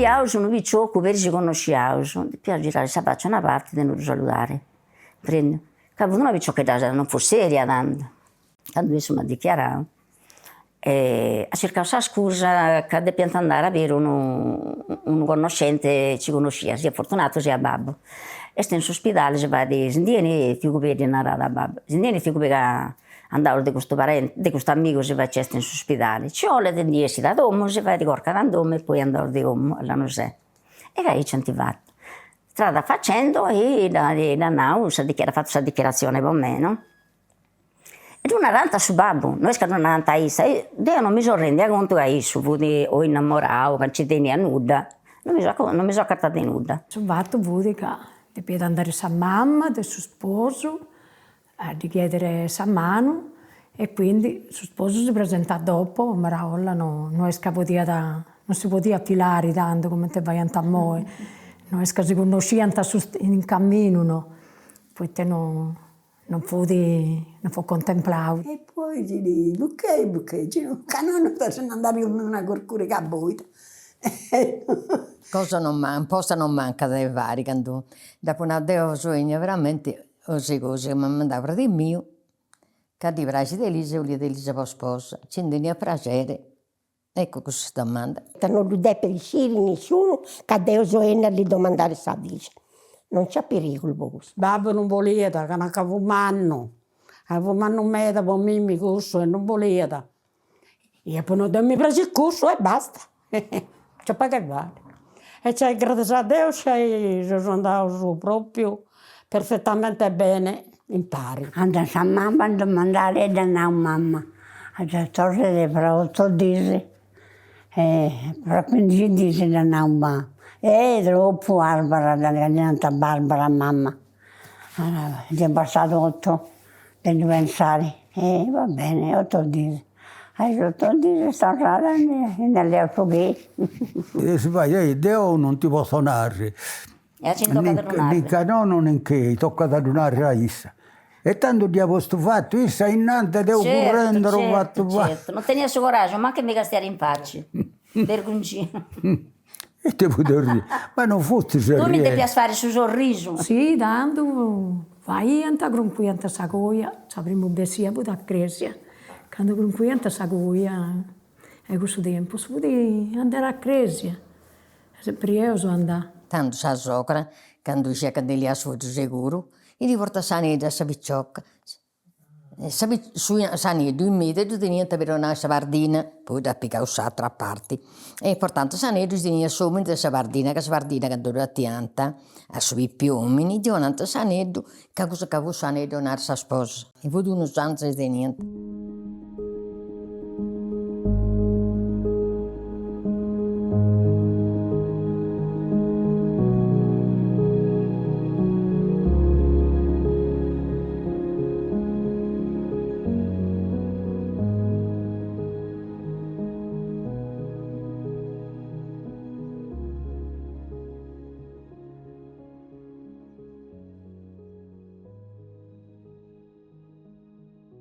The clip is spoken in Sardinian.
biaus unu piciocu peri si connosciaus, depiaus girare sa faccia a una parti de no ddu saludare, cumprendi, ca fut una piciochedda non fut seria tandu, candu issu m'at dichiarau at circau sa scusa ca depiant andare a biri unu unu connoscente chi connosciat sia Fortunato sia babbu, est in s'uspidali si fait, si ndi 'enit tiu Cubeddu narat a babbu, si ndi 'enit tiu Cubeddu ca andaus de custu parenti de custu amigu si fait c'est in s'uspidali, ci 'olet ndi 'essit a domu si fait corcat in domu e poi andaus de domu a Lanusè. E aici ant fatu. Strada facendo e dd'at nau sa at fatu sa dichiarazione po mei no E ddu narant a su babbu, no est ca ddu narant a issa, deu non mi so rendia contu ca issu fut o innamorau, ca nci teniat nudda, non mi so non mi so acatada de nudda. Su fatu fut ca depiat andare sa mama de su sposu a ddi chiedere sa manu e quindi su sposu si presentat dopo, maraolla no no est ca podiat, non si podiat filari tantu comente faiant imoi, no est ca si connosciant in camminu no, poita no Non fut, non fut contemplau. E poi ti di buchei buchei, ca no no se n'andare cun una curcuriga boida. Cosa non man posta non mancat de fari candu dd'apu nau deu so 'ennia veramenti 'osi cosi ca m'at mandau fradi miu ca ddi praxit Elisa e 'oliat Elisa po sposa, ci ndi teniat praxeri Ecco custa domanda. Ca non ddu depit sciri nisciunu ca deu so 'ennia a ddi domandare sa filla. Non nc'at perigulu po custu. Babbu non boliat, ca nat ca fut mannu, ca fut mannu meda po mimmi cussu e non boliat. E apu nau deu mi praxit cussu e basta, nc'at pagu 'e fai. E cioè gràtzias a Deus seus andaus propriu perfettamente bene impari. Andat sa mama a domandare e dd'at nau mama, torret fra oto dis e fra cuindixi dis dd'at nau mama, eh tropu Barbara, dda nant Barbara a mama, dd'iat bastadu oto de ddu pensare, e va bene oto dis, a is oto dis est torrada e nd'at leau su chi. E si fait, deu non ti potzo narri E a chini tocat a ddu narri? Nin ca nono nin chi, tocat a ddu narri a issa. E tandu dd'ia postu fatu, issa innanti deu currendu fatu fatu. Certu, non tenia su coraggiu mancu 'e mi castiare in facci, bergunginu. Ite fut orribili, ma non fustis Tui mi depias fari su sorrisu. Si, tandu faiant, cruncuiant sa coja, sa primu bessida fut a cresia, candu cruncuiant sa coja 'e cussu tempus fut andare a cresia Sempri 'eo so andà. Tandu sa sogra, candu sciat ca ndi liat su fueddu seguru, ddi portat s'aneddu a sa picioca, sa s'aneddu in mesu ddu teniant po donai sa pardina, poi dd'at pigau s'atera parti, e portant s'aneddu si teniat s'omini de sa pardina, ca sa pardina candu ddu 'atiant a su pipiu omini ddi 'onant s'aneddu, ca cussu ca fut s'aneddu 'onat sa sposa, e fut un'usanza chi teniant.